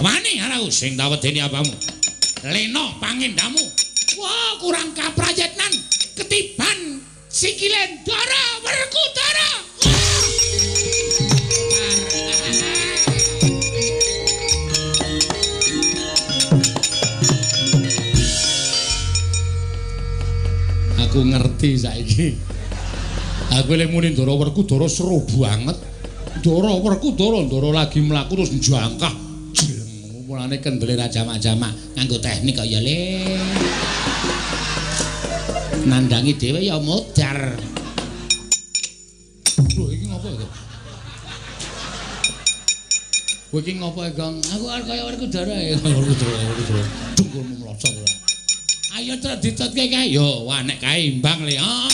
Wani karo sing tak wedeni apamu? Lena pangendamu. Wah, kurang kaprayitnan ketiban sikile Ndara Werkudara. Aku ngerti saiki. Aku lek muni Ndara Werkudara seru banget. Ndara Werkudara, Ndara lagi mlaku terus njangkah. Jleng, mulane kendele ra jamak-jamak nganggo teknik kok ya le. Nandangi dhewe ya modar. Lho iki ngopo ya? Kowe iki ngopo, Gong? Aku arep kaya Werkudara ya. Werkudara, Werkudara. Dengkulmu mlocot ora. Ayo trek ditutke kae. Yo, wah nek kae imbang le. Ah.